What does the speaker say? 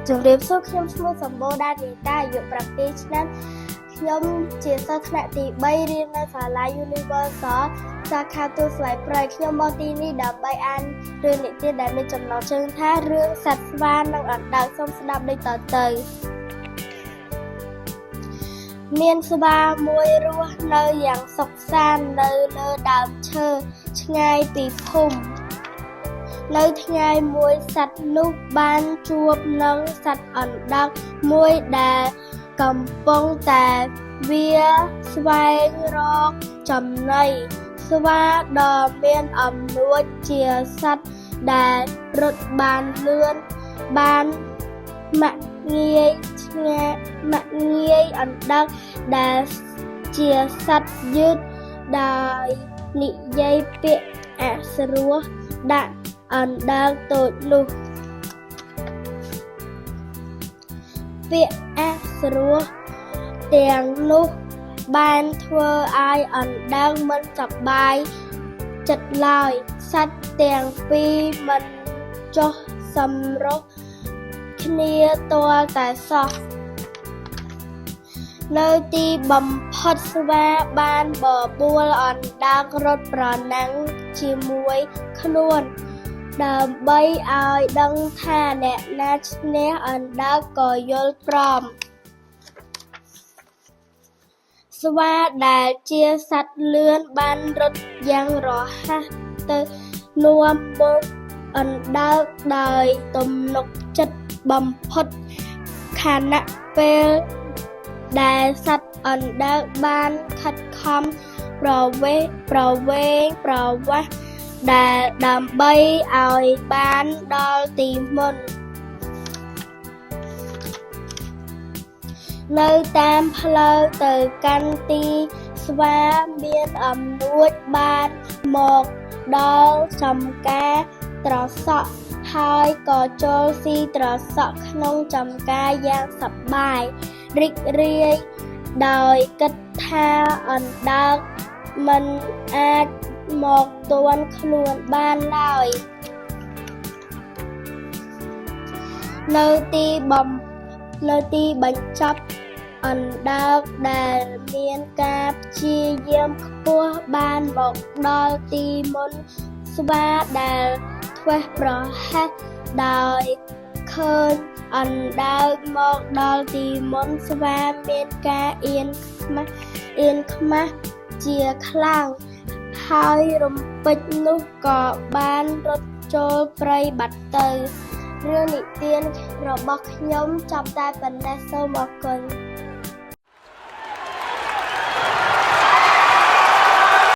ជម្រាបសួរខ្ញុំឈ្មោះសម្បូរដារីតាអាយុ7ឆ្នាំខ្ញុំជាសិស្សថ្នាក់ទី3រៀននៅសាលា Universal សាខាទួលស្លែព្រៃខ្ញុំមកទីនេះដើម្បីអានរឿងនិទានដែលមានចំណងជើងថារឿងសត្វស្វានិងអណ្ដើកសូមស្ដាប់ដូចតទៅមានស្វាមួយរស់នៅយ៉ាងសុខសាន្តនៅលើដើមឈើឆ្ងាយពីភូមិនៅថ្ងៃមួយសត្វនោះបានជួបនឹងសត្វអណ្ដើកមួយដែលកំពុងតែវាស្វែងរកចំណីស្វាដ៏មានអំនួចជាសត្វដែលរត់បានលឿនបានមាក់ងាយឆ្ងាមាក់ងាយអណ្ដើកដែលជាសត្វយឺតដោយនិយាយពាក្យអសុរោះដាក់អណ្ដើកតូចនោះពាក្យអសុរោះទាំងនោះបានធ្វើឲ្យអណ្ដើកមិនសប្បាយចិត្តឡើយសត្វទាំងពីរមិនចុះសម្រុះគ្នាទាល់តែសោះនៅទីបំផុតស្វាបានបបួលអណ្ដើករត់ប្រណាំងជាមួយខ្លួនដើម្បីឲ្យដឹងថាអ្នកណាឈ្នះអណ្ដើកក៏យល់ព្រមស្វាដែលជាសត្វលឿនបានរត់យ៉ាងរហ័សទៅនាំមុខអណ្ដើកដោយទំនុកចិត្តបំផុតខណៈពេលដែលសត្វអណ្ដើកបានខិតខំប្រវេប្រវេងប្រវាស់ដែលដើម្បីឲ្យបានដល់ទីមុននៅតាមផ្លូវទៅកាន់ទីស្វាមានអំនួចបានមកដល់ចំការត្រសក់ហើយក៏ចូលស៊ីត្រសក់ក្នុងចំការយ៉ាងសប្បាយរីករាយដោយគិតថាអណ្ដើកមិនអាចមកទាន់ខ្លួនបានឡើយនៅទីបំនៅទីបញ្ចប់អណ្ដើកដែលមានការព្យាយាមខ្ពស់បានមកដល់ទីមុនស្វាដែលធ្វេសប្រហែសដោយឃើញអណ្ដើកមកដល់ទីមុនស្វាមានការអៀនខ្មាស់អៀនខ្មាស់ជាខ្លាំងហើយរំពេចនោះក៏បានរត់ចូលព្រៃបាត់ទៅរឿងនិទានរបស់ខ្ញុំចប់តែប៉ុណ្ណេះសូមអរគុណ។